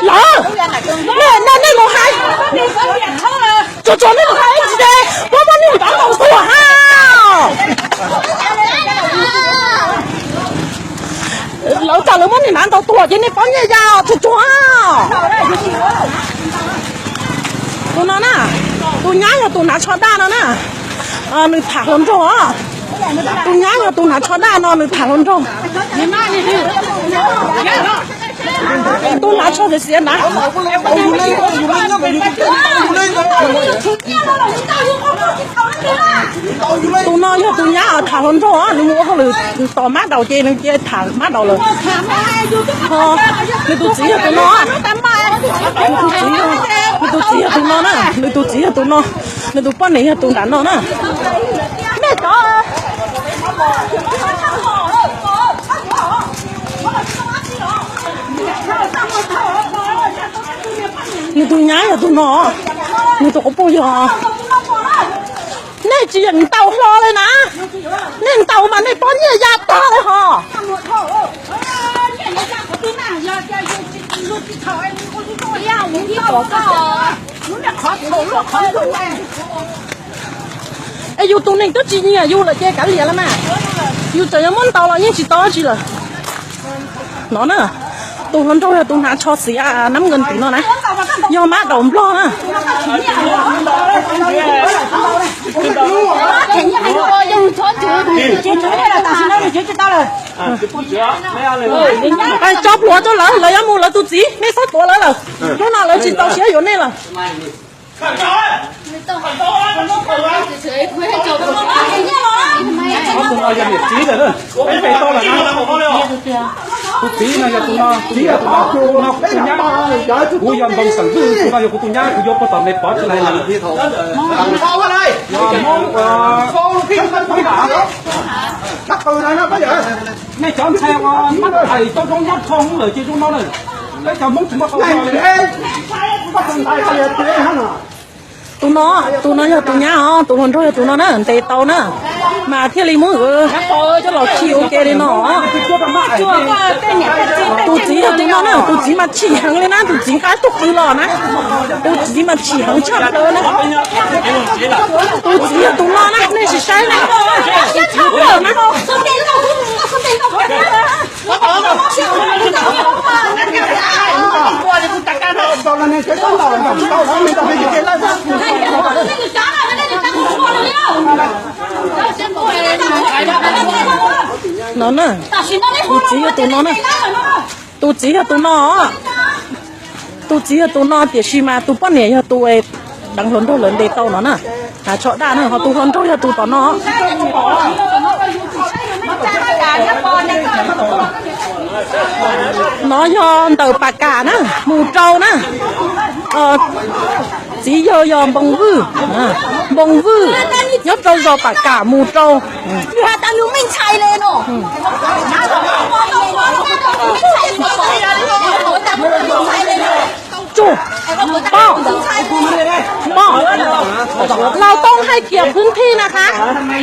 Lawv, nej, nej, nej mus hais, tsuag tsuag nej mus hais tsis ces muab muab nej ntav ntaus tuag ha. Lawv txawm lawv muab nej ntav ntaus tuag ces nej pov nyiaj ya tsuag tsuag. Tus no na, tus nyab yog tus hnav tsho daj no na, nws tham hluas nraug os. Tus nyab yog tus hnav tsho daj no nws tham hluas nraug. Tus hnav tsho xiav xiav na. Tus no yog tus nyab tham hluas nraug, nws mus ua hauj lwm tos mab daus ces nws cia tham mab daus lawm. Nws tus txiv yog tus no. Nws tus txiv yog tus no na, nws tus txiv yog tus no, nws tus poj niam yog tus nram no na. Nws tus nyab yog tus no, nws tus quv puj yog. Nej tsis yeem ntaus hlo li na, nej ntaus mas nej pov nyiaj ya tag li hos. Es yus tus neeg twb tsis nyiam yus lawm ces kav liam los mas, yus txawm yuav muab ntaus los yeej tsis tau tsi lawm. No na, tus hluas nraug yog tus hnav tsho xiav nab nkees tim no na, yog mab daus nplog na. Tso plhuav rau lawv, lawv yuav mus lawv tus txiv, nej txhob tuav lawv lawm. Hnub no lawv tsis txaus siab yuav nej lawm. Tus no yog niam txiv lawm, npe tau lawm na. Tus txiv no yog tus no, txiv yog tus no, tus no kuv tus nyab, kuv yog Npoo Xeem Vwj, tus no yog kuv tus nyab, kuv yuav puag tom Nplog Pov tsis lais lawm. Nej cov ntxhais uas nab hais tau zoo nyob rau lawm ces zoo no na. Peb cov Hmoob tsis muaj tau. Tus no, tus no yog tus nyab os, tus hluas nraug yog tus no na, ntes tau na, mas thiaj li muab coj los khi ua ke li no. Tus txiv yog tus no na, tus txiv mas chim heev li na, tus txiv nqa tug qws los na. Tus txiv mas chim heev tshaj plaws na. Tus txiv yog tus no na, nej sim saib na. Tus txiv yog tus no na. No na, tus txiv yog tus no na. Tus txiv yog tus no. Tus txiv yog tus no tiam sis mas tus poj niam yog tus deev hluas nraug lawv ntes tau no na. Hnav tsho daj na, ho tus hluas nraug yog tus tom no. No yog ntawm Pam Kam na, mus rau na. Txiv yawg yog Npoo Vwj, Npoo Vwj nyob rau zos Pam Kam mus rau. Tsuj, pom, pom, เราต้องให้เกียรติพื้นที่นะคะ